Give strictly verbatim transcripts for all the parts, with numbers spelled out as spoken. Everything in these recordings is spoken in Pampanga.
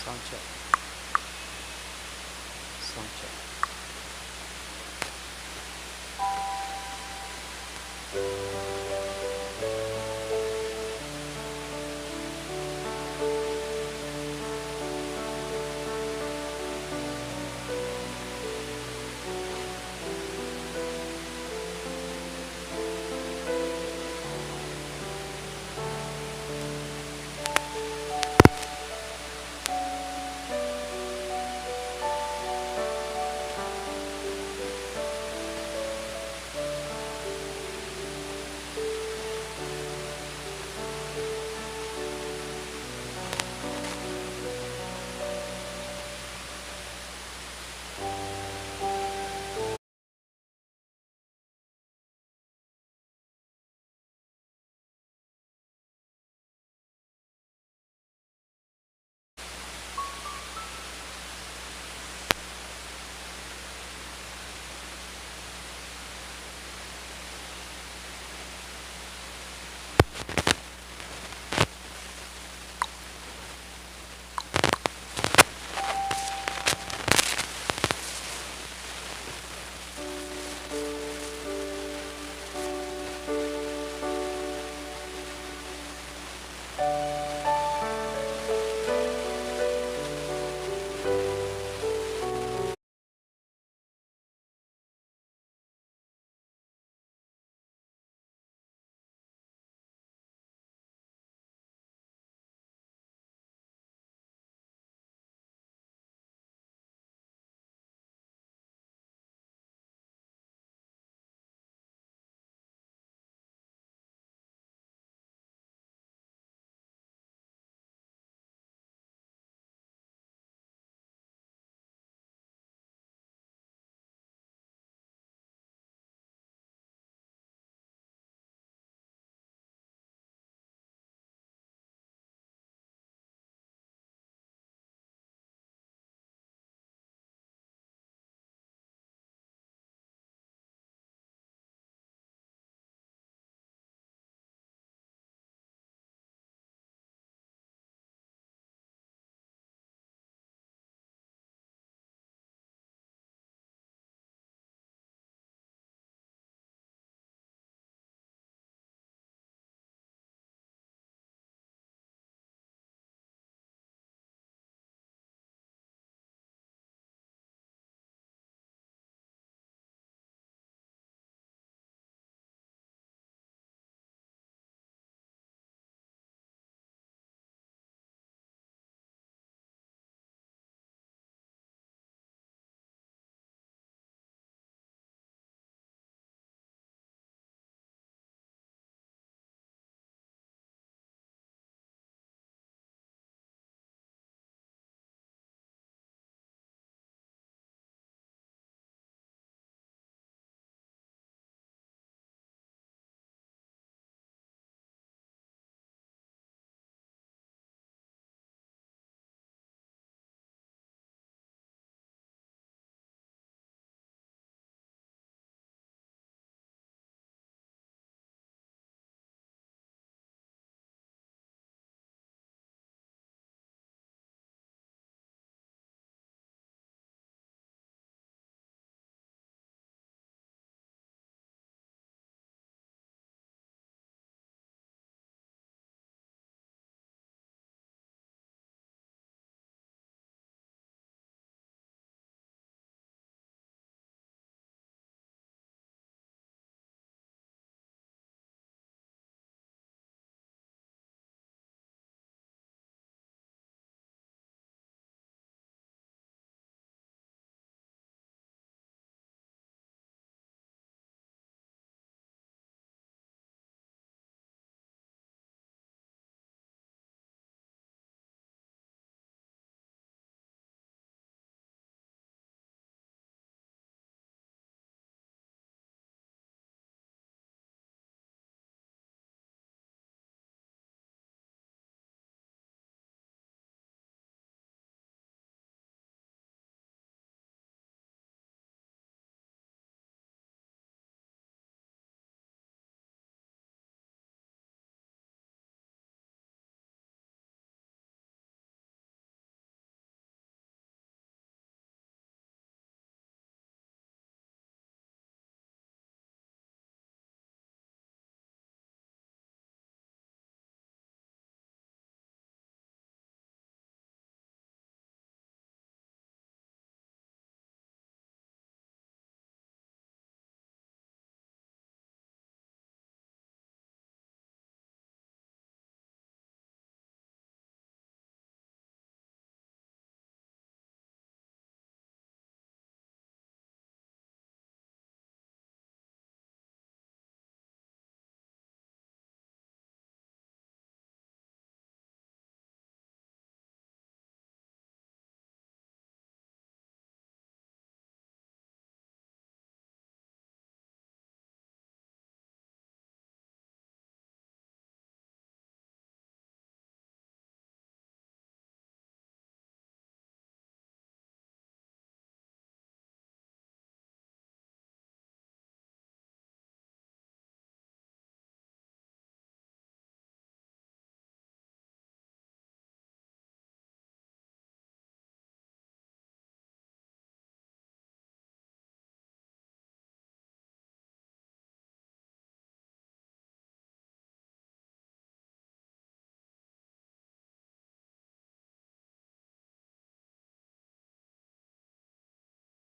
Sound check. Sound check.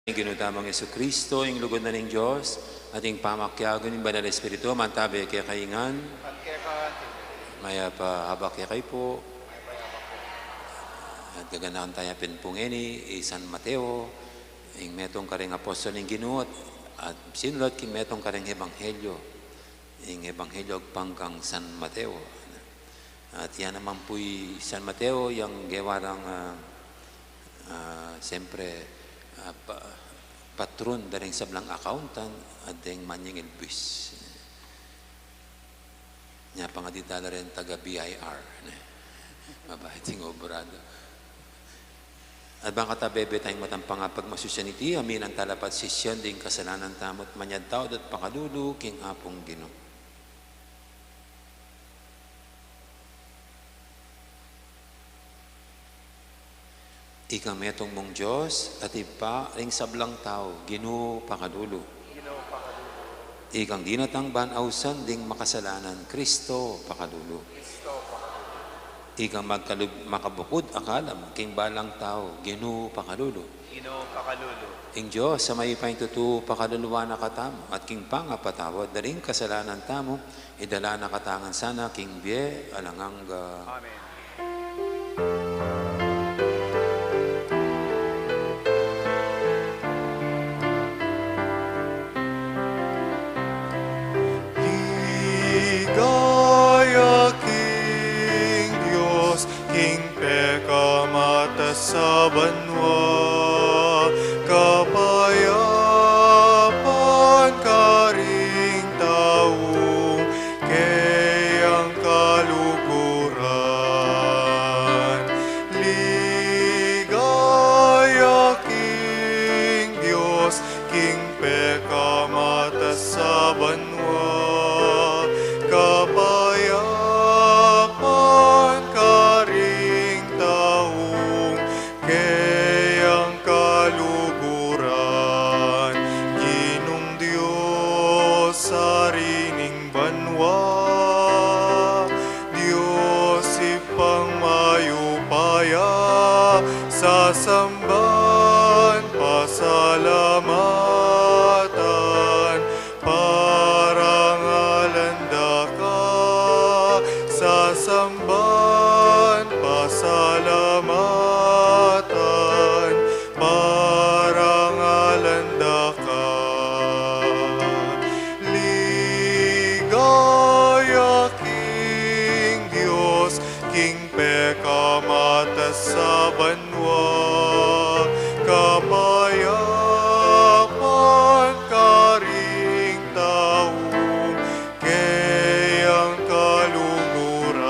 Ing Ginu tamung Jesucristo, ing lugud na ning Dios, at ing pamakiabe ning Banal Espiritu, mantabe kekayu ngan. Mayap a abak kekayu pu. At gaganakan taya pin pu ngeni i San Mateo, ing metung karing apostol ning Ginu, at, at sinulat king metung karing ebanghelyo, ing ebanghelyo agpang kang San Mateo. At ya naman pu i San Mateo, yang gewa rang, ah, ah, siyempre, ah, pa-, patron da ring sablang accountant, at deng manyingilbis. Nya pa nga di tala rin taga B I R, ne? Mabait ing obrado. At bang kata bebe tayang matampang pagmasusyan iti, aminan tala pat sisyan ding kasalanan tamu at manyad taud at pakalulu king Apung Ginu. Ika metung mung Dios, at Ibpa ring sablang tau, Ginu pakalulu. Ginu pakalulu. Ikang dinatang ban ausan ding makasalanan, Kristo pakalulu. Kristo pakalulu. Ikang magkalub-, makabukud a kalam king balang tau, Ginu pakalulu. Ginu pakalulu. Ing Dios a mayupayang tutu pakaluluan na katamu, at king pangapatawad da ring kasalanan tamu, idala na katamu ngan sana king bie alang angga. Amen. Ligaya king Dios, king pekamatas a banua, kapayapan karing taung keyang kaluguran. Ligaya king Dios, king pekamatas a banua, kapayapan karing taung keyang kaluguran. Ginung Dios, Ari ning banua, Dios Ibpang mayupaya, sasamban, pasalamatan, parangalan da ka, sasamban, pasalamatan, parangalan da ka. Ligaya king Dios, king pekamatas a banua, kapayapan karing taung keyang kaluguran.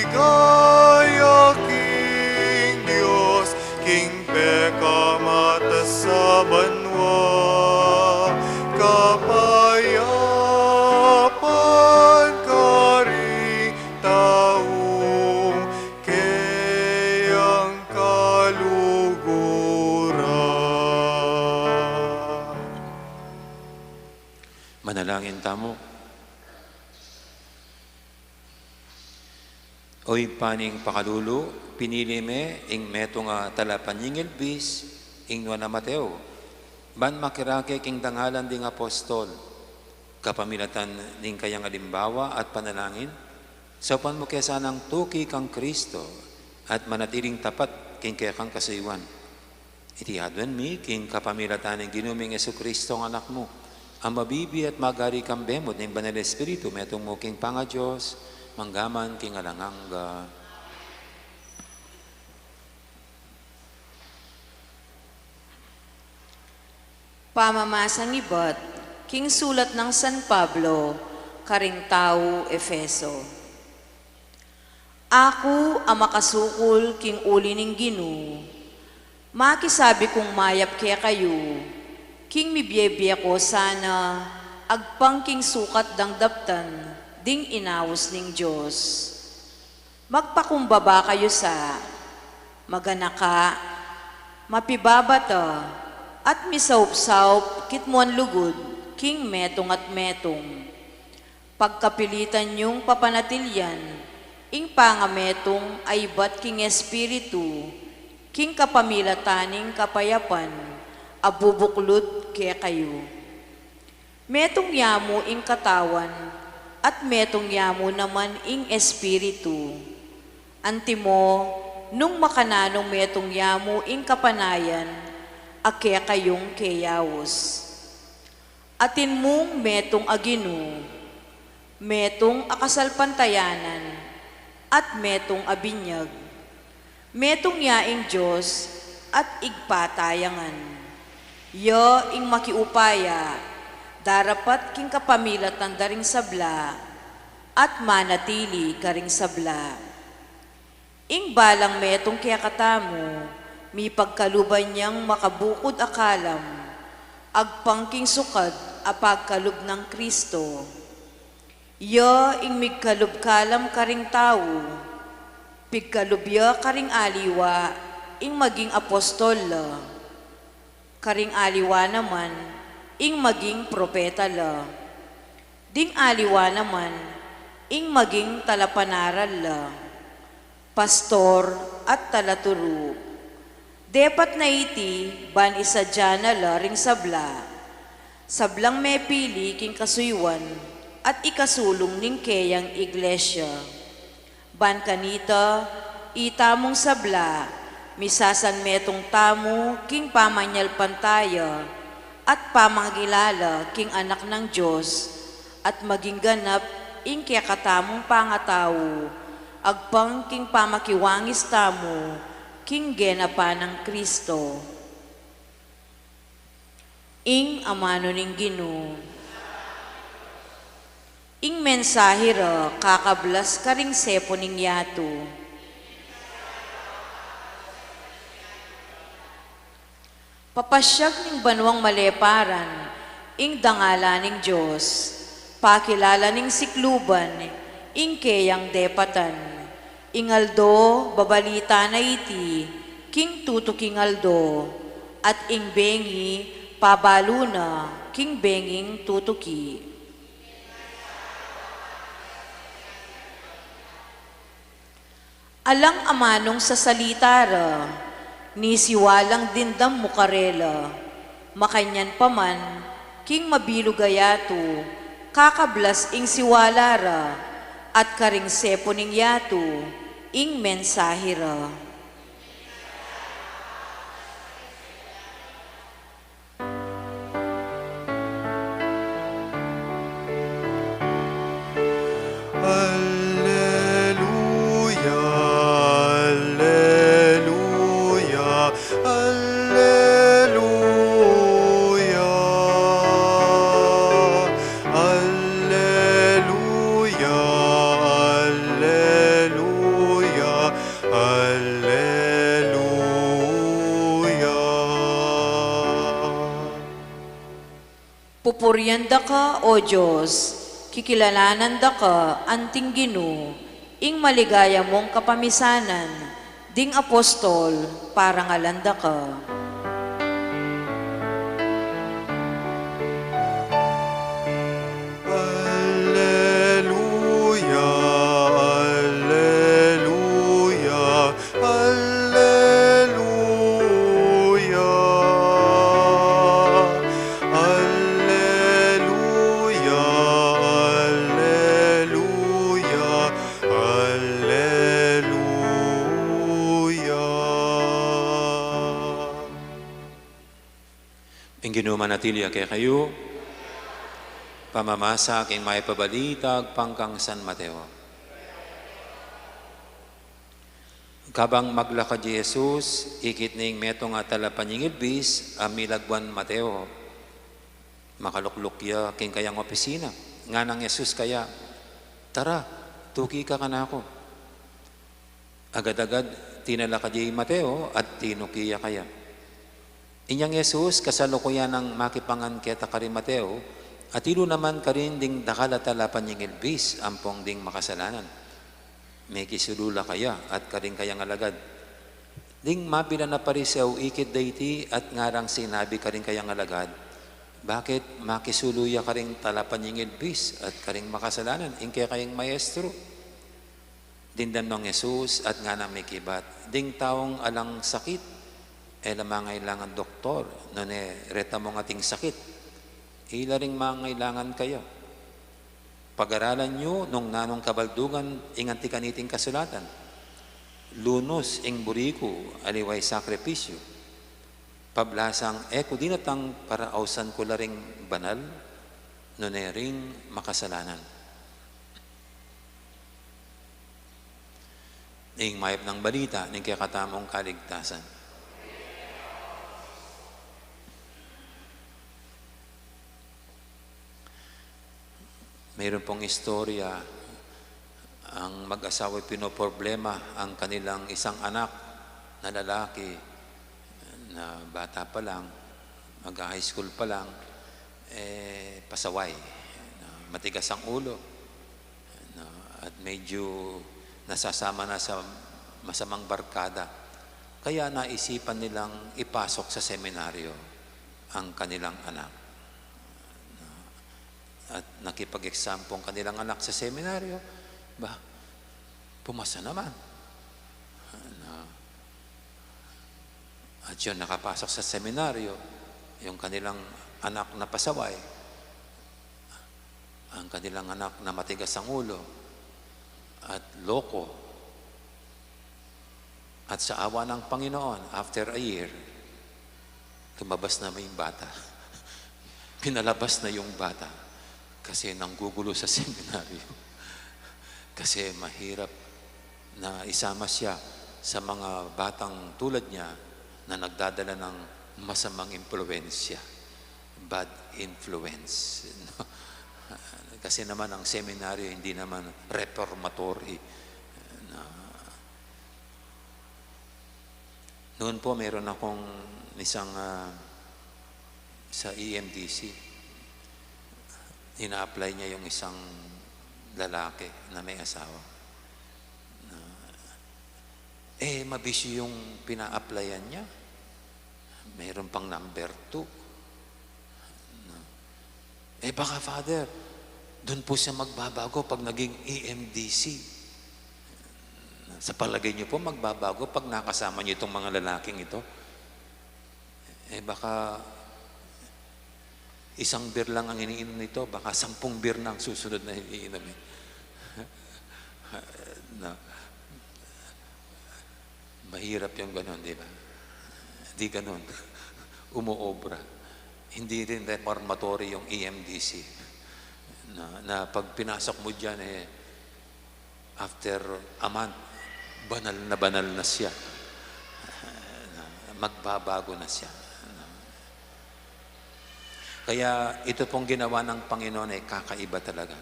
Ligaya king Dios, king pekamatas a banua, kapayapan karing taung keyang kaluguran. Manalangin tamu. O Ibpa ning pakalulu, pinili me ing metung a talapanyingilbis, ing nuan a Mateo, ban makirake king dangalan ding apostol, kapamilatan ning kayang alimbawa at panalangin, saupan mu ke sanang tuki kang Kristo at manatiling tapat king kekang kasuyuan. Iti aduan mi king kapamilatan ning Ginu ming Jesucristo, ing Anak mu, a mabibie at magari kambe mu at ning Banal Espiritu, metung mu king pangaDios, mangga man king alang angga. Pamamasang ibat king sulat nang San Pablo karing tau Efeso. Aku a makasukul king uli ning Ginu, makisabi kung mayap kekayu, king mibie-bie ko sana agpang king sukat dang daptan ding inaus ning Dios. Magpakumbaba kayu sa, maganaka, mapibabata, at misaup-saup kitmuan lugud king metung at metung. Pagkapilitan yung papanatilian ing pangametung a ibat king Espiritu, king kapamilatan ning kapayapan a bubuklud kekayu. Metung ya mu ing katawan, at metung ya mu naman ing Espiritu. Antimo, nung makananung metung ya mu ing kapanayan a kekayung keyaus. Atin mung metung a Ginu, metung a kasalpantayanan, at metung a binyag. Metung ya ing Dios at Ibpa taya ngan. Ya ing makiupaya, darapat king kapamilatan da ring sabla, at manatili karing sabla. Ing balang metung kekatamu, mipagkaluban yang makabukud a kalam, agpang king sukad a pagkalub nang Kristo. Ya ing migkalub kalam karing tau, pigkalub ya karing aliwa ing maging apostol la, karing aliwa naman ing maging propeta la, ding aliwa naman ing maging talapanaral la, pastor at talaturu. Depat na iti ban isadya na la ring sabla, sablang mepili king kasuyuan at ikasulung ning keyang iglesia. Ban kanita, itamung sabla, misasanmetung tamu king pamanyalpantaya at pamangilala king Anak nang Dios, at maging ganap ing kekatamung pangatau, agpang king pamakiwangis tamu king genapan nang Kristo. Ing amanu ning Ginu. Ing mensahe ra kakablas karing sepu ning yatu. Papasyag ning banuang maleparan ing dangalan ning Dios, pakilala ning sikluban ing keyang depatan. Ing aldo babalita na iti king tutuking aldo, at ing bengi pabalu na king benging tutuki. Alang amanung sasalita ra, ni siwalang dimdam mu karela. Makanyan pa man, king mabilug a yatu, kakablas ing siwala ra, at karing sepu ning yatu, ing mensahe ra. Alleluia, alleluia, alleluia, alleluia, alleluia, alleluia. Pupurian da ka, O Dios, kikilalanan da ka anting Ginu, ing maligaya mung kapamisanan ding apostol, parangalan da ka. Alleluia, alleluia, alleluia, alleluia, alleluia, alleluia. Ing Ginu manatili ya kekayu. Pamamasa king Mayap a Balita agpang kang San Mateo. Kabang maglakad i Jesus, ikit ne ing metung a talapanyingilbis a milagwan Mateo. Makalukluk ya king kayang opisina. Ngana nang Jesus kaya, "Tara, tuki ka kanaku." Agad-agad tinalakad ya i Mateo at tinuki ya kaya. Inyang Jesus, kasalukuyan nang makipangan keta karing Mateo, at ilu naman karin ding dakal a talapanyingilbis ampong ding makasalanan. Mekisulu la kaya at karing kayang alagad. Ding mabilan a Pariseo ikit da iti at ngarang sinabi karing kayang alagad, "Bakit makisulu ya karing talapanyingilbis at karing makasalanan, ing kekayung maestro?" Dindanan nong Jesus at ngana mikibat, "Ding taung alang sakit, e la mangailangan doktor, nune reta mung ating sakit, ila ring mangailangan kayu. Pag-aralan yu nung nanung kabaldugan ing anti kaniting kasulatan, lunus ing buri ku, aliwa ing sakripisyu. Pablasang e ku dinatang para ausan ku la ring banal, nune ring makasalanan." Ing mayap nang balita ning kekatamung kaligtasan. Mayroon pong istorya, ang mag-asawa pinoproblema ang kanilang isang anak na lalaki na bata pa lang, mag-high school pa lang, eh, pasaway, na matigas ang ulo, na, at medyo nasasama na sa masamang barkada. Kaya naisipan nilang ipasok sa seminaryo ang kanilang anak. At nakipag-exam pong kanilang anak sa seminaryo, ba, pumasa naman. Na, at yun, nakapasok sa seminaryo, yung kanilang anak na pasaway, ang kanilang anak na matigas ang ulo at loko. At sa awa ng Panginoon, after a year, lumabas na yung bata. Pinalabas na yung bata kasi nanggugulo sa seminaryo. Kasi mahirap na isama siya sa mga batang tulad niya na nagdadala ng masamang impluwensya, bad influence. Kasi naman ang seminaryo hindi naman reformatory. Na, noon po, meron akong isang, ah, sa E M D C. Ina-apply niya yung isang lalaki na may asawa. Na, eh, mabisyu yung pina-applyan niya. Meron pang number two. Na, eh, baka, Father, dun po siya magbabago pag naging E M D C. Sa palagay niyo po, magbabago pag nakasama niyo itong mga lalaking ito? Eh, baka isang beer lang ang iniinom nito, baka sampung beer na ang susunod na iinumin. Na, mahirap yung ganun, di ba? Di ganun. Umuobra. Hindi rin reformatory yung E M D C. Na, na pag pinasok mo dyan, eh, after a month, banal na banal na siya. Na, magbabago na siya. Kaya ito pong ginawa ng Panginoon ay kakaiba talaga.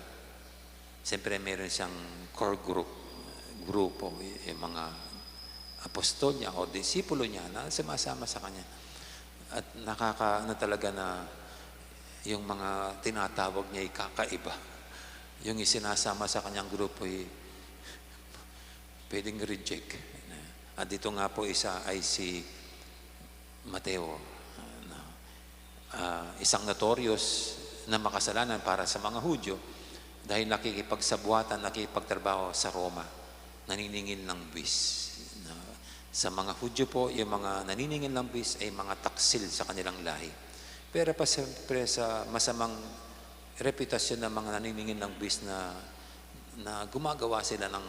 Siyempre, meron siyang core group, grupo, yung mga apostol niya o disipulo niya na sumasama sa kanya. At nakaka-, ano talaga na yung mga tinatawag niya ay kakaiba. Yung isinasama sa kanyang grupo ay pwedeng reject. At dito nga po isa ay si Mateo, na, ah, isang notorious na makasalanan para sa mga Hudyo dahil nakikipagsabuatan, nakikipagtrabaho sa Roma, naniningil ng buwis. Na, sa mga Hudyo po, yung mga naniningil ng buwis ay mga taksil sa kanilang lahi. Pero pa, siyempre, sa masamang reputasyon ng mga naniningil ng buwis na, na gumagawa sila ng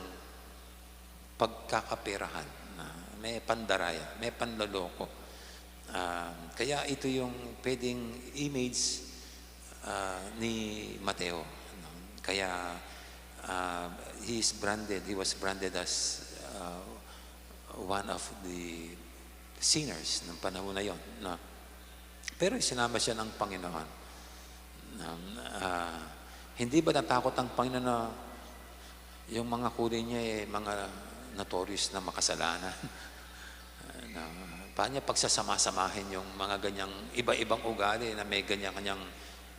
pagkakaperahan, na may pandaraya, may panloloko. Ah, kaya ito yung pwedeng image, ah, ni Mateo, no? Kaya, ah, he is branded, he was branded as, ah, one of the sinners ng panahon na yon, no? Pero sinama siya ng Panginoon. Um, ah, hindi ba natakot ang Panginoon na yung mga huli niya, eh, mga notorious na makasalanan? Na, paano niya pagsasama-samahin yung mga ganyang iba-ibang ugali na may ganyan-ganyang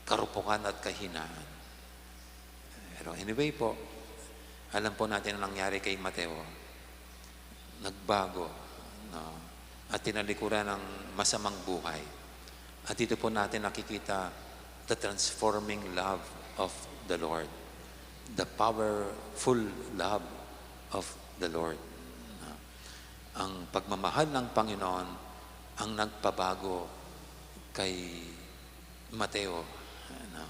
karupukan at kahinaan? Pero anyway po, alam po natin ang nangyari kay Mateo. Nagbago, no? At tinalikuran ng masamang buhay. At dito po natin nakikita the transforming love of the Lord. The powerful love of the Lord. No? Ang pagmamahal ng Panginoon ang nagpabago kay Mateo. No?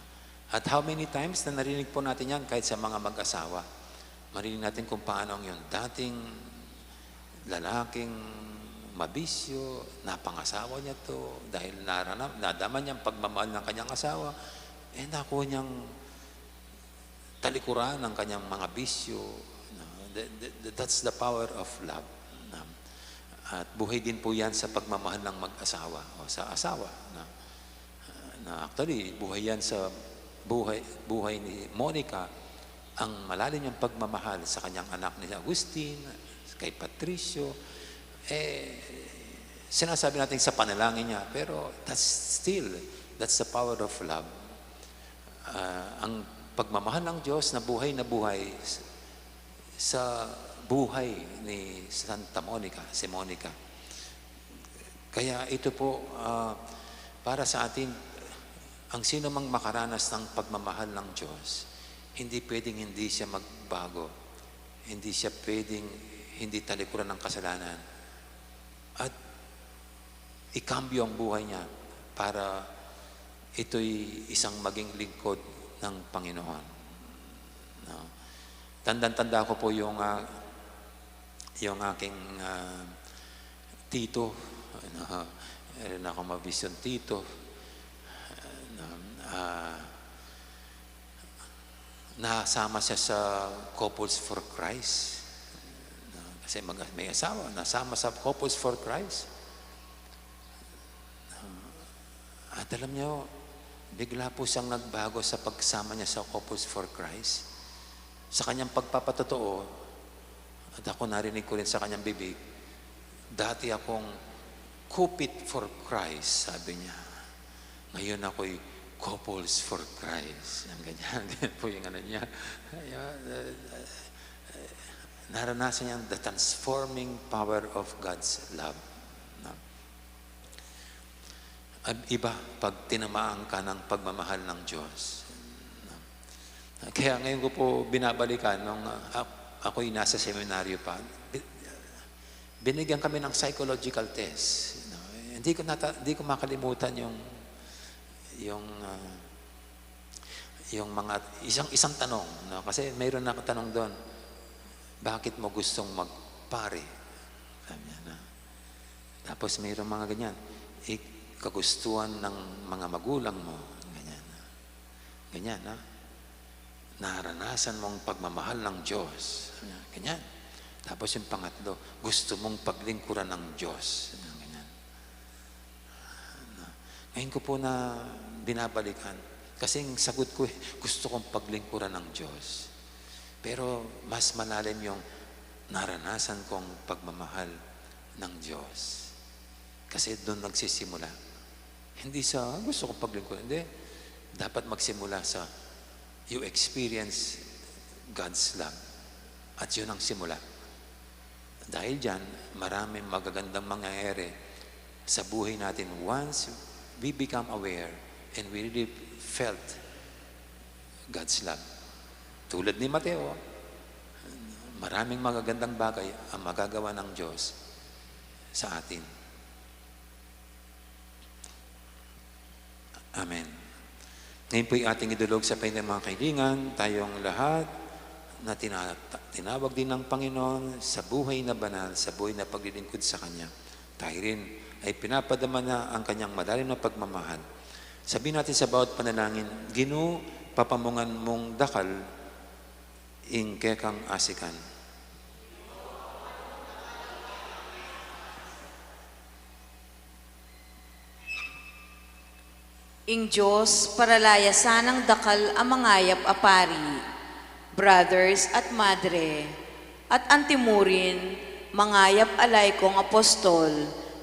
At how many times na narinig po natin yan kahit sa mga mag-asawa? Marinig natin kung paano ang yung dating lalaking mabisyo, napangasawa niya to dahil narana, nadama niya ang pagmamahal ng kanyang asawa, eh nakuha niyang talikuran ang kanyang mga bisyo. No? Th- th- th- That's the power of love. No? At buhay din po yan sa pagmamahal ng mag-asawa o sa asawa. No? Na actually, buhay yan sa buhay, buhay ni Monica, ang malalim niyang pagmamahal sa kanyang anak ni Agustin, kay Patricio. Eh, sinasabi natin sa panalangin niya, pero that's still, that's the power of love. Ah, ang pagmamahal ng Diyos na buhay na buhay s- sa buhay ni Santa Monica, si Monica. Kaya ito po, ah, para sa atin, ang sino mang makaranas ng pagmamahal ng Diyos, hindi pwedeng hindi siya magbago. Hindi siya pwedeng hindi talikuran ng kasalanan. At ikambyo ang buhay niya para ito'y isang maging lingkod ng Panginoon. No? Tandang-tanda ko po yung, ah, yung aking, ah, tito. Ano, meron akong mabisyong tito. Ano, ah, nasama siya sa Couples for Christ. No? Kasi mag- may asawa, nasama sa Couples for Christ. At alam niyo, bigla po siyang nagbago sa pagsama niya sa Couples for Christ. Sa kanyang pagpapatotoo, at ako narinig ko rin sa kanyang bibig, "Dati akong Couples for Christ," sabi niya. "Ngayon ako'y Couples for Christ." Yan, ganyan. Ganyan po yung ano niya. Kaya, uh, uh, naranasan niya the transforming power of God's love. No? Ab- Iba pag tinamaan ka ng pagmamahal ng Diyos. Kaya ngayon ko po binabalikan, nung, ah, ak- ako'y nasa seminaryo pa, bi- binigyan kami ng psychological test. No? Hindi ko nata- hindi ko makalimutan yung, yung, ah, yung mga, isang, isang tanong, no? Kasi mayroon na tanong doon, "Bakit mo gustong magpare?" Sabi niya na. Tapos mayroon mga ganyan, "Eh, kagustuhan ng mga magulang mo." Ganyan. Ganyan, ha? "Naranasan mong pagmamahal ng Diyos." Sabi niya, ganyan. Tapos yung pangatlo, "Gusto mong paglingkuran ng Diyos." Sabi niya, ganyan. Ngayon ko po na binabalikan. Kasi ang sagot ko, eh, gusto kong paglingkuran ng Diyos. Pero mas malalim yung naranasan kong pagmamahal ng Diyos. Kasi doon nagsisimula. Hindi sa, "Ah, gusto kong paglingkuran." Hindi. Dapat magsimula sa, you experience God's love. At yun ang simula. Dahil dyan, maraming magagandang mangyayari sa buhay natin once we become aware and we really felt God's love. Tulad ni Mateo, maraming magagandang bagay ang magagawa ng Diyos sa atin. Amen. Ngayon po'y ating idulog sa Panginoon, mga kaibigan, tayong lahat na tina- tinawag din ng Panginoon sa buhay na banal, sa buhay na paglilingkod sa Kanya. Tayo rin ay pinapadama na ang Kanyang malalim na pagmamahal. Sabihin natin sa bawat panalangin, "Ginu, papamungan mung dakal ing kekang asikan." Ing Dios paralayasan nang dakal a mangayap a pari, brothers at madre, at antimurin mangayap a laikong apostol,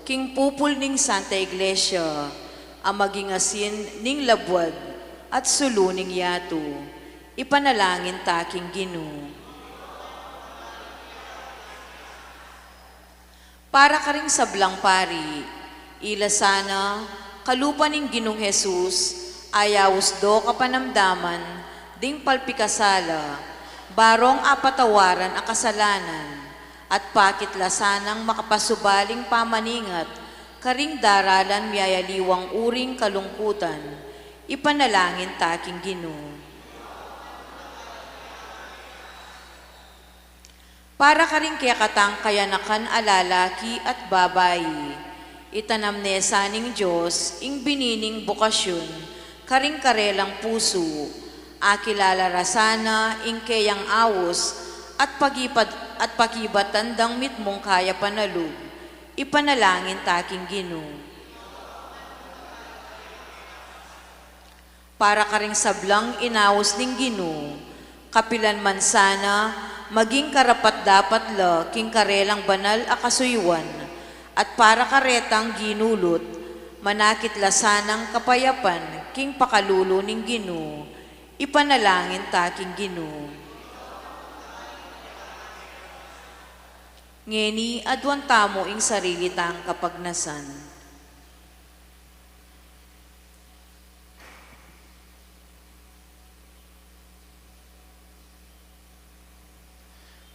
king pupul ning Santa Iglesia, a maging asin ning labuad at sulu ning yatu. Ipanalangin ta king Ginu. Para karing sablang pari, ila sana kalupa ning Ginung Jesus, ayaus do kapanamdaman ding palpikasala, Barong apatawaran a kasalanan, at pakit la sanang makapasubaling pamaningat karing daralan miyayaliwang uring kalungkutan, ipanalangin ta king Ginu. Para karing kekatang kayanakan a lalaki at babai, itanam ne sa ning Dios ing binining bokasyun karing karelang pusu, akilala ra sana ing keyang aus at pagipad-, at pakibatan dang mitmung kayapan a lub, ipanalangin ta king Ginu. Para karing sablang inaus ning Ginu, kapilan man sana, maging karapat-dapat la king karelang banal a kasuyuan, at para karetang ginulut, manakit la sanang kapayapan king pakalulu ning Ginu, ipanalangin ta king Ginu. Ngeni, aduan tamu ing sarili tang kapagnasan.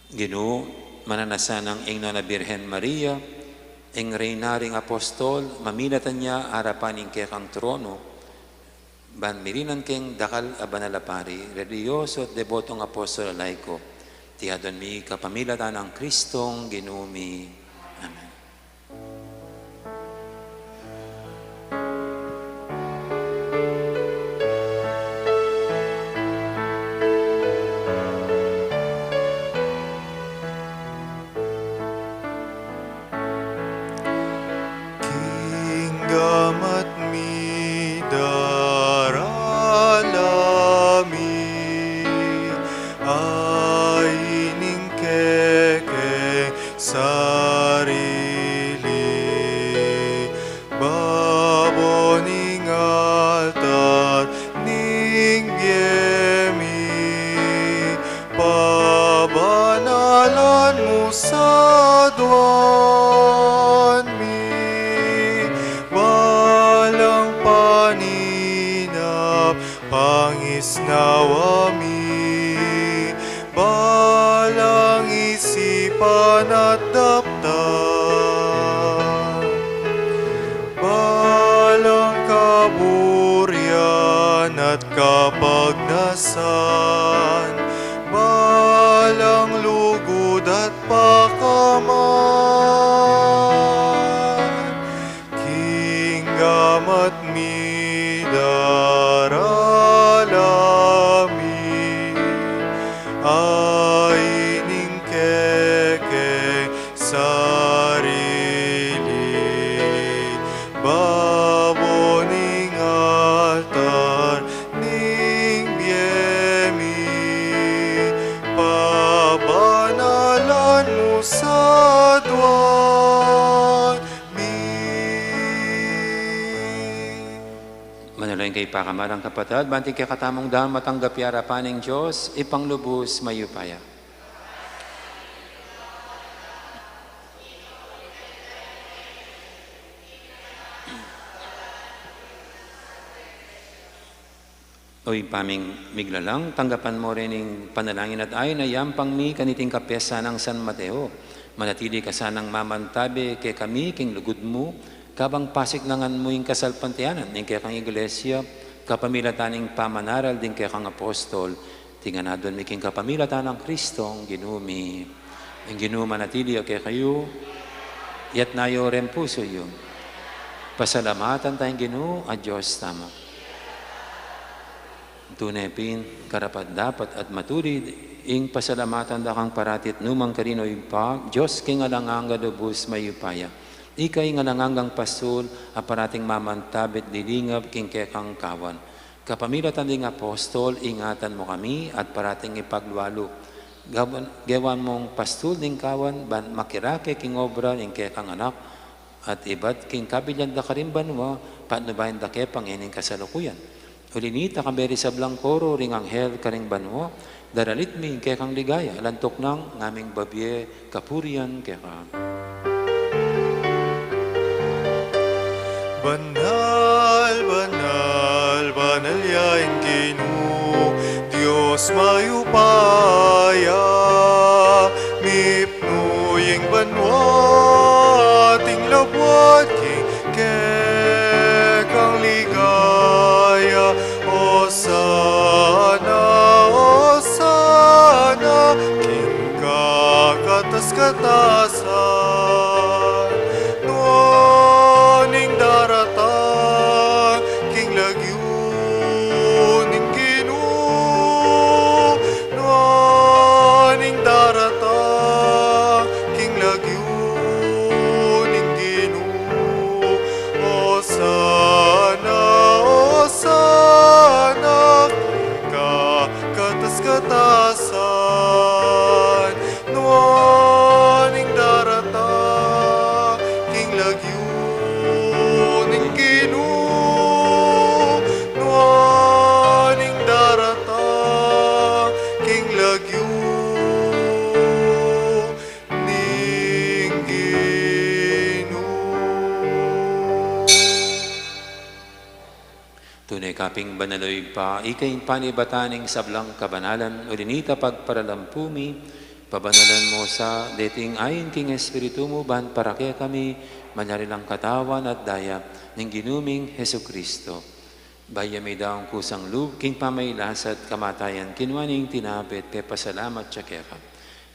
Ginu, mananasan nang ing Nuan a Birhen Maria, ing Reyna ring Apostol, mamilatan ya arapan ning kekang trono, ban mirinan keng dakal a banal a pari, relihiyoso at debotong apostol a laiko, iti aduan mi kapamilatan nang Kristong Ginu mi. Amen. King gamat mi, darala mi, a ining kekeng sarili, babo ning altar ning bie mi, pabanalan mu sa aduan mi, balang paninap, pangisnawa mi, balang isipan at daptan, balang kaburian at kapagnasan, balang lugud at pakaman, king gamat mi, darala mi, a ining kekeng sarili, babo ning altar ning bie mi, pabanalan mu sa aduan mi. Manalangin kayu, pakamalan kung kapatad, ban ing kekatamung dama matanggap ya arapan ning Dios Ipanglubus mayupaya. O Ibpa ming miglalang, tanggapan mu rin ing panalangin at ain a yampang mi kaniting kapiesta nang San Mateo. Manatili ka sanang mamantabe kekami king lugud mu, kabang pasiknangan mu ing kasalpantayanan ning kekang Iglesia, kapamilatan ning pamanaral ding kekang apostol, iti ngan aduan mi king kapamilatan nang Kristong Ginu mi. Ing Ginu manatili ya kekayu. Itas yu ring pusu yu. Pasalamatan taya ing Ginu a Dios tamu. Tune pin, karapat-dapat at matulid ing pasalamatan da kang parati at nukarin man, Ibpa, Dios king alang angga, lubus mayupaya. Ika ing alang anggang pastul a parating mamantabe at lilingap king kekang kawan. Kapamilatan ding apostol, ingatan mu kami at parating ipaglualu. Gawan, gewan mung pastul ning kawan, ban makirake king obra ning kekang Anak, at ibat king kabilyan da karin banua, patnubayan da ke pa ngening kasalukuyan. Uli nita, kayabe ring sablang koro ring anghel karing banua, daralit mi ing kekang ligaya, alang tuknang ngaming babie kapurian keka. Banal, banal, banal ya ing Ginu, Dios mayupaya. Kaya mipnu ing banua at ing labuad king kekang ligaya. Osana, Osana king kakatas-katasan. Nuan ing daratang king lagyu ning Ginu, nuan ing daratang king lagyu ning Ginu. Osana, Osana king kakatas-katasan. Nuan ing daratang king lagyu ning Ginu, nuan ing daratang king lagyu ning Ginu. Tune ka pin banal, o Ibpa, ika ing panibatan ning sablang kabanalan, uli na nita pagparalampu mi, pabanalan mu sa deting ain king Espiritu mu, ban para kekami malyari lang katawan at daya ning Ginu ming Jesucristo. Bayu mi daun kusang lub king pamagkasakit at kamatayan, kinua ne ing tinape at pepasalamat ya keka.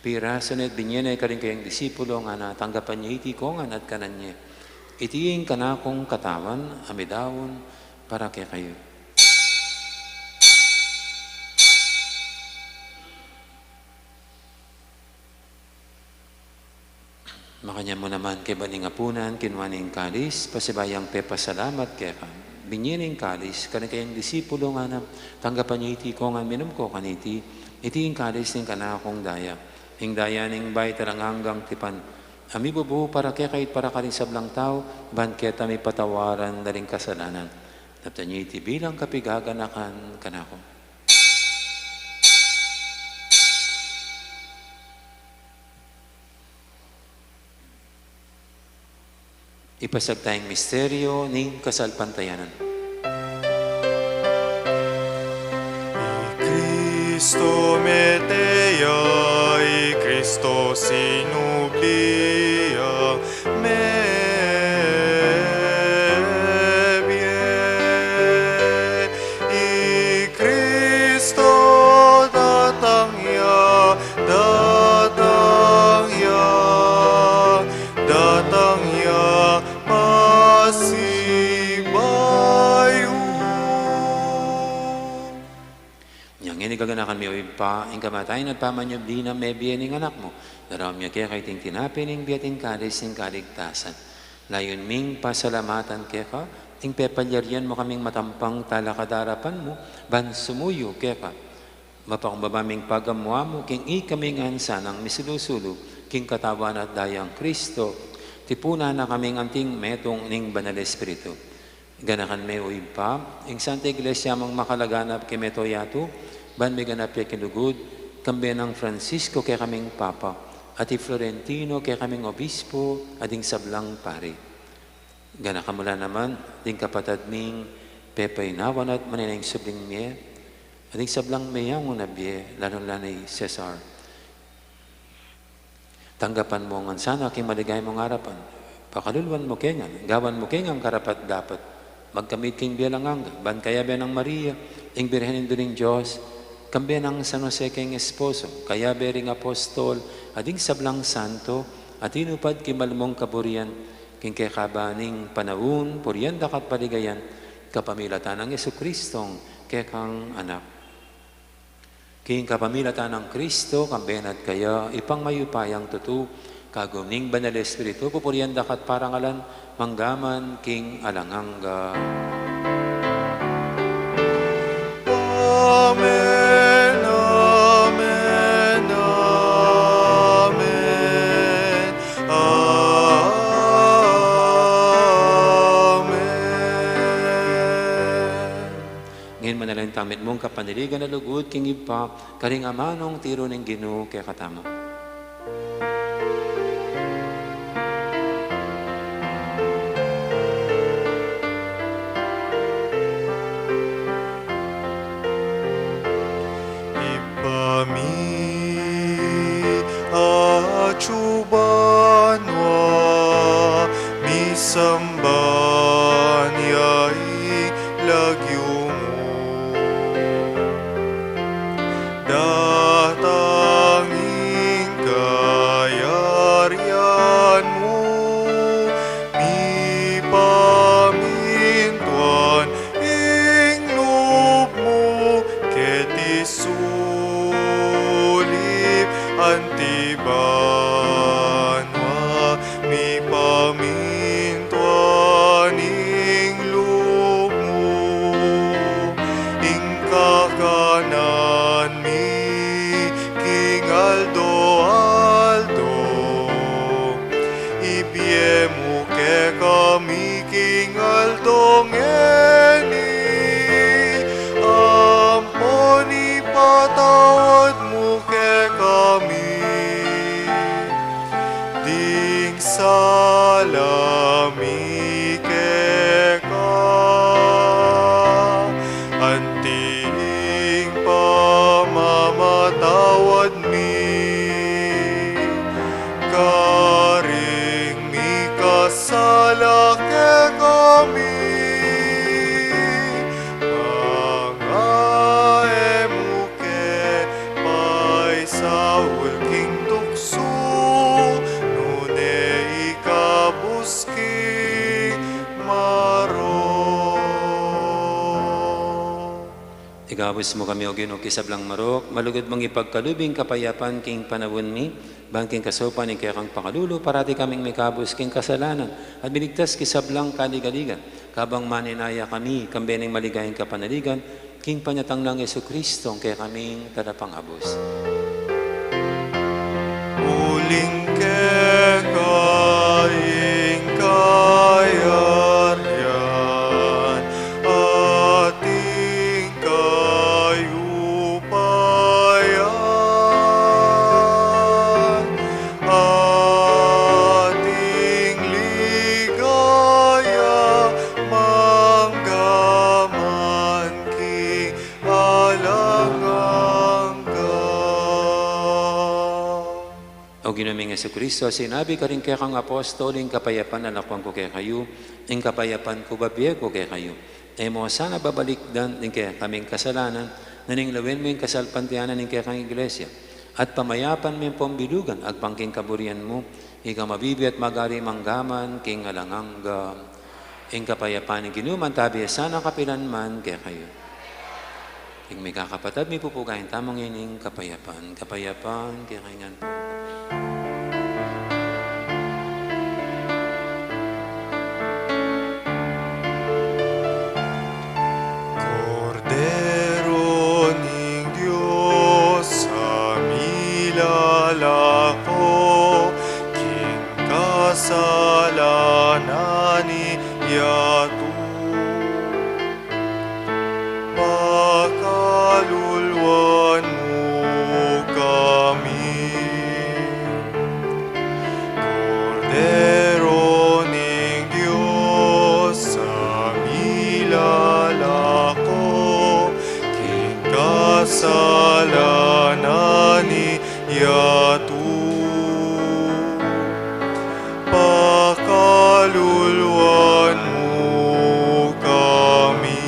Pirasu ne at binie ne karing kayang disipulo, ngana, tanggapan ye iti kongan at kanan ye. Iti ing kanakung katawan a midaun para kekayu. Makanyan mu naman kaybat ning apunan, kinua ne ing kalis, pasibayu yang pepasalamat keka. Binie ne ing kalis karing kayang disipulo, ngana, tanggapan ye iti kongan, minum ko kaniti. Iti ing kalis ning kanakung daya, ing daya ning bayu at alang anggang tipan, a mibubu para kekayu at para karing sablang tau, ban keta mipatawaran la ring kasalanan. Daptan ye iti bilang kapaganakan kanaku. Ipasiag taya ing misteryu ning kasalpantayanan. I Kristo mete ya, i Kristo sinubli ya, mebie. I Kristo datang ya, datang ya, datang ya pasibayu. Inya ngeni gaganakan mi, o Ibpa, ing kamatayan at pamanyubli nang mebie ning Anak mu. Daraun mi keka iting tinape ning bie at ing kalis ning kaligtasan. Layun ming pasalamatan keka ing pepalyarian mu kaming matampang talakad king arapan mu, ban sumuyu keka. Mapakumbaba ming pagamu-amu king ikami ngan sanang misulu-sulu king katawan at daya nang Kristo, tipunan na kaming anting metung ning Banal Espiritu. Ganakan me, o Ibpa, ing Santa Iglesia mung makalaganap king mabilug a yatu, ban miganap ya king lugud, kambe nang Francisco kekaming Papa, at i Florentino kekaming Obispo, at ding sablang pari. Ganakan mu la naman ding kapatad ming pepainawan at manenaya king subling mie, at ding sablang meyangu na bie, lalung-lalu na i Cesar. Tanggapan mu ngan sana king maligaya mung arapan. Pakaluluan mu ke ngan, gawan mu ke ngan karapat-dapat magkamit king bie alang angga, ban kayabe nang Maria, ing Birhen Indu ning Dios, kambe nang San Jose king esposo, kayabe ring apostol, at ding sablang santo a tinupad king malmung kaburian, king kekaban ning panaun, purian daka at paligayan, kapamilatan nang Jesucristong kekang Anak. King kapamilatan nang Kristo, kambe na at kaya, Ibpang mayupayang tutu, kagum ning Banal Espiritu, pupurian daka at parangalan, mangga man king alang angga. Amen, amen, amen, amen. Ngeni manalangin tamu mitmung kapanaligan a lugud king Ibpa, karing amanung tiru ning Ginu kekatamu. Ibpa mi, Sulip anti banua, mipamintuan ing lub mu, ing kakanan mi king aldo-aldo, ibie mu kekami king aldo ngeni, ampon ipatawad mu kekami ding sala mi keka, anti ing pamamatawad mi karing mikasala kekami, manga e mu ke paisaul king tuksu, nune ikabus king marok. Ikabus mu kami, O Ginu, king sablang marok, malugud mung ipagkalub ing kapayapan king panaun mi, ban king kasaupan ning kekang pakalulu, parati kaming mikabus king kasalanan, at miligtas king sablang kaligaligan, kabang manenaya kami, kambe ning maligayang kapanaligan, king panyatang nang Jesucristo, ing kekaming Talapangabus. Uling keka ing kayarian, at ing kayupayan, at ing ligaya, mangga man king alang angga. O Ginu ming Jesucristo, sinabi karing kekang apostol, ing kapayapan lalakwan ku kekayu, ing kapayapan ku babie ku kekayu. E mu sana babalikdan ing kekaming kasalanan, nune lawen mu ing kasalpantayanan ning kekang Iglesia, at pamayapan mu ampon bilugan agpang king kaburian mu, ika a mabibie at magari mangga man king alang angga. Ing kapayapan ning Ginu mantabi ya sana kapilan man kekayu. Ing mikakapatad, mipupugayan tamu ngening kapayapan. Kapayapan kekayu ngan pu. Kordero ning Dios a milalako king kasalanan ning yatu, pakaluluan mu kami. Kordero ning Dios a milalako king kasalanan ning yatu, pakaluluan mu kami.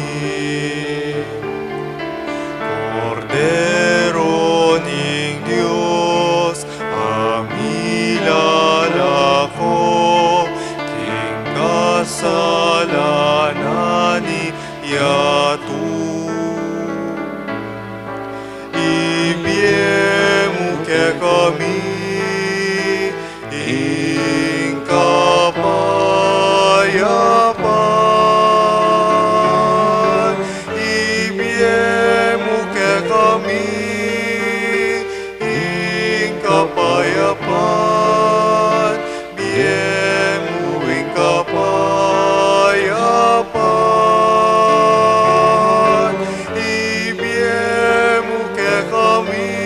Kordero ning Dios a milalako king kasalanan ning yatu, ibie mu kekami ing kapayapan. Ibie mu kekami ing kapayapan. Bie mu ing kapayapan. Ibie mu kekami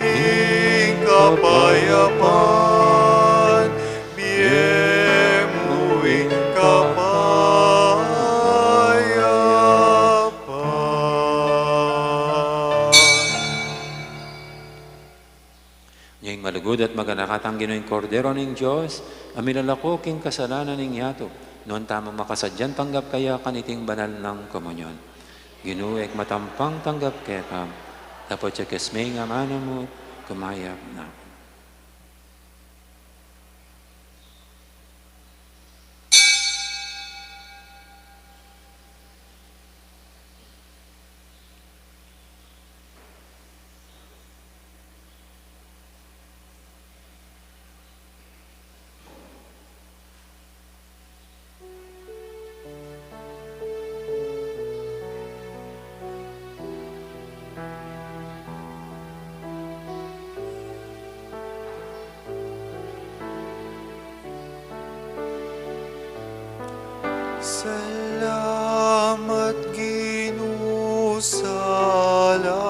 ing kapayapan. Bie mu ing kapayapan. Ing malugud at maganakang Ginu, ing Kordero ning Dios, a milalako king kasalanan ning yatu, nuan tamung makasadyang tanggap kaya kaniting banal nang komunyon. Ginu, e ku matampang tanggap keka, dapot ya keng amanu mu, kumayap na ku. Salamat, Ginu, salamat.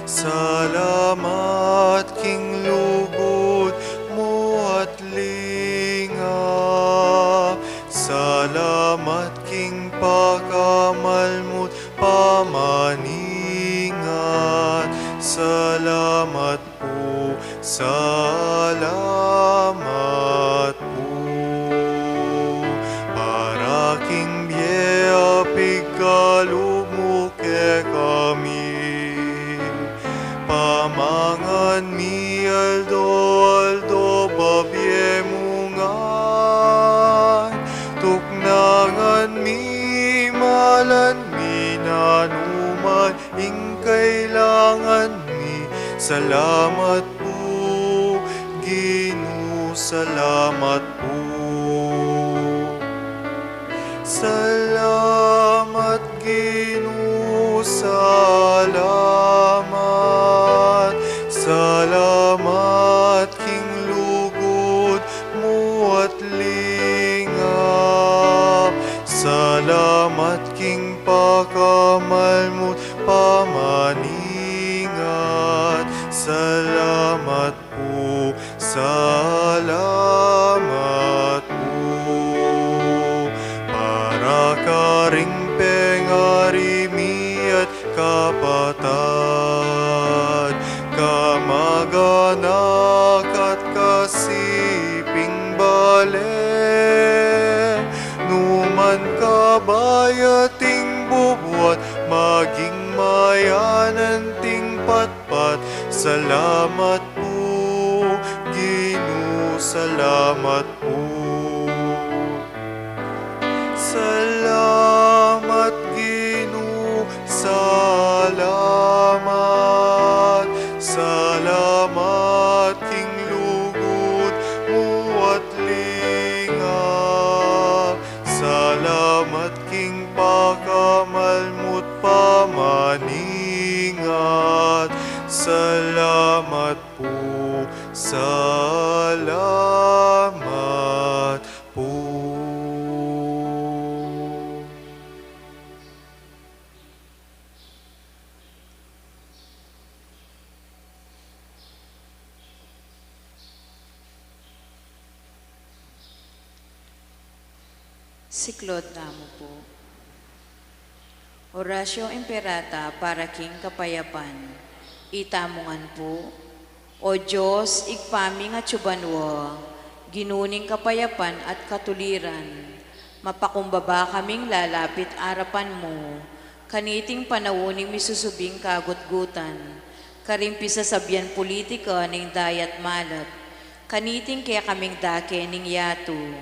Salamat king lugud mu at lingap. Salamat king pakamal mu't pamaningat. Salamat pu, salamat pu. Para king bie a pigkalub mu kekami, pamangan mi aldo-aldo, babie mu ngan. Tuknangan mi, malan mi nanuman ing kailangan mi. Salamat pu, Ginu, salamat pu. Salamat, Ginu, salamat. Salamat king lugud mu at lingap. Salamat king pakamal mu't pamaningat. Salamat pu, salamat pu. Para karing pengari mi at kapatad, kamag-anak at kasiping bale, numan ka ba ating bubuat, maging mayanan ting patpat. Salamat pu, Ginu, salamat pu. Salamat, Ginu, salamat. Salamat king lugud mu at lingap. Salamat king pakamal mu't pamaningat. Salamat pu, salamat pu. Siklaud tamu pu. Oratio Imperata para king kapayapan. Itamu ngan pu. O Dios, Ibpa ming atsu banua, Ginu ning kapayapan at katuliran, mapakumbaba kaming lalapit arapan mu kaniting panaun ning misusubing kagutgutan, karing pisasabian politika ning dayat malat, kaniting kekaming dake ning yatu,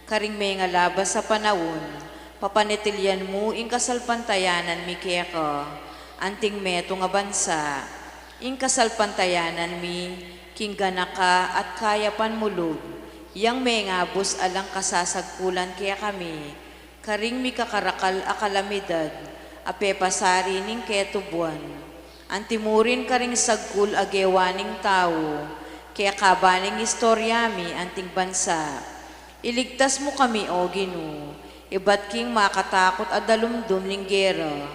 karing mengalabas a panaun, papanatilian mu ing kasalpantayanan mi keka, anting metung a bansa, ing kasalpantayanan mi king ganaka at kayapan mu lub, yang mengabus alang kasasagkulan kekami, karing mikakarakal a kalamidad a pepasari ning ketubuan. Antimurin karing sagkul a gewa ning tau, kekaba ning istorya mi anting bansa. Iligtas mu kami, O Ginu, ibat king makatakut a dalumdum ning gera.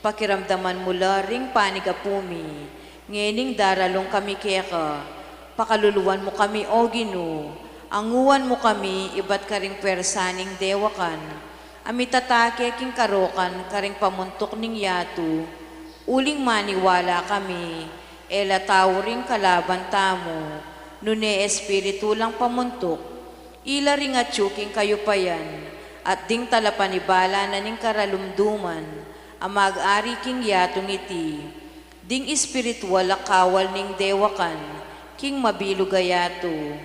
Pakiramdaman mu la ring panigapu mi, ngening daralung kami keka. Pakaluluan mu kami, O Ginu, anguan mu kami ibat karing pwersa ning dewakan a mitatake king karokan karing pamuntuk ning yatu, uling maniwala kami, e la tau ring kalaban tamu, nune espiritu lang pamuntuk, ila ring atyu king kayupayan, at ding talapanibala na ning karalumduman a mag-ari king yatung iti, ding espiritual a kawal ning dewakan king mabilug a yatu.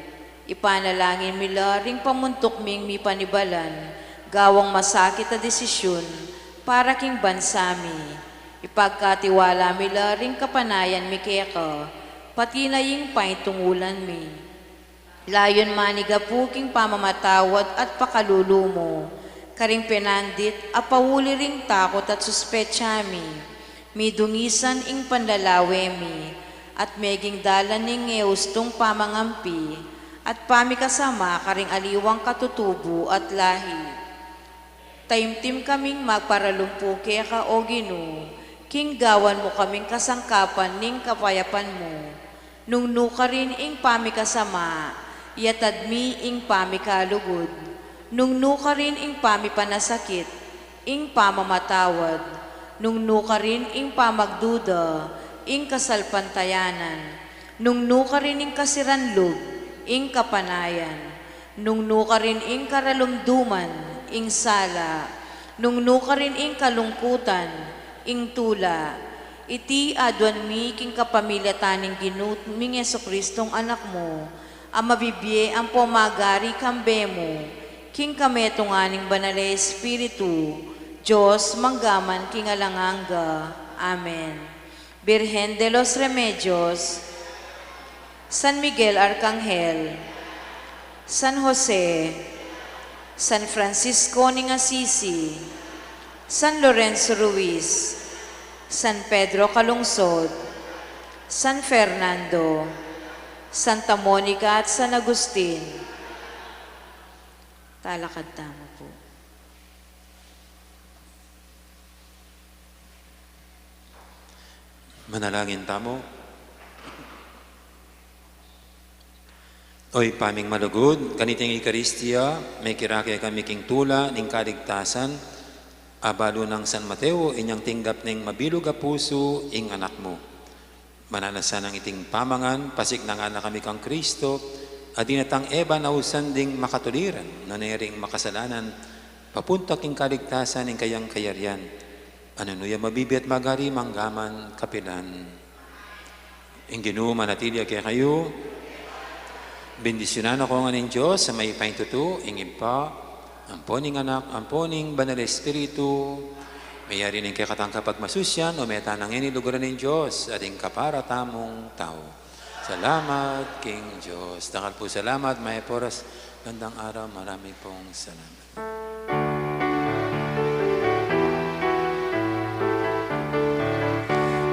Ipanalangin mi la ring pamuntuk ming mipanibalan gawang masakit a desisyun para king bansa mi. Ipagkatiwala mi la ring kapanayan mi keka, pati na ing paitungulan mi. Layun manigapu king pamamatawad at pakalulu mu, karing penandit a pauli ring takut at suspetsa mi, midungisan ing panlalawe mi, at meging dalan ning e ustung pamangampi, at pamikasama karing aliwang katutubu at lahi. Taimtim kaming magparalumpu keka, O Ginu, king gawan mu kaming kasangkapan ning kapayapan mu. Nung nukarin ing pamikasama, yatad mi ing pamikalugud. Nung nukarin ing pamipanasakit, ing pamamatawad. Nung nukarin ing pamagduda, ing kasalpantayanan. Nung nukarin ing kasiranlub, ing kapanayan. Nung nukarin ing karalumduman, ing sala. Nung nukarin ing kalungkutan, ing tula. Iti aduan mi king kapamilatan ning Ginu ming Jesucristong Anak mu, a mabibie ampo magari kambe mu, king kametungan ning Banal a Espiritu, Dios, mangga man king alang angga. Amen. Virgen de los Remedios, San Miguel Arcangel, San Jose, San Francisco ning Assisi, San Lorenzo Ruiz, San Pedro Calungsod, San Fernando, Santa Monica at San Agustin. Talakad tamu pu. Manalangin tamu. O Ibpa ming malugud, kaniting Eukaristia, mekirake kami king tula ning kaligtasan, abalu nang San Mateo, inyang tinggap ning mabilug a pusu ing Anak mu. Mananu na sanang iting pamangan, pasiknangan na kami kang Kristo, a dinatang e ba nausan ding makatuliran, nune ring makasalanan, papunta king kaligtasan ning kayang kayarian. Nune ya mabibie at magari mangga man kapilan. Ing Ginu manatili ya kekayu. Bendisyunan na kayu ngan ning Dios a mayupayang tutu, ing Ibpa, ampo ning Anak, ampo ning Banal a Espiritu. Meyari ning kekatang kapagmasusian, o meta na ngeni king lugud ning Dios, at ing kapara tamung tau. Salamat king Dios. Dakal pung salamat, mayap a oras, gandang araw, marami pong salamat.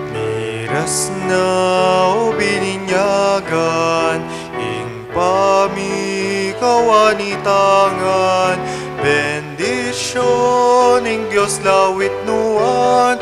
Miras na o bininyagan, ing pamikawani tangan, bendisyun ning Dios lawit nuan,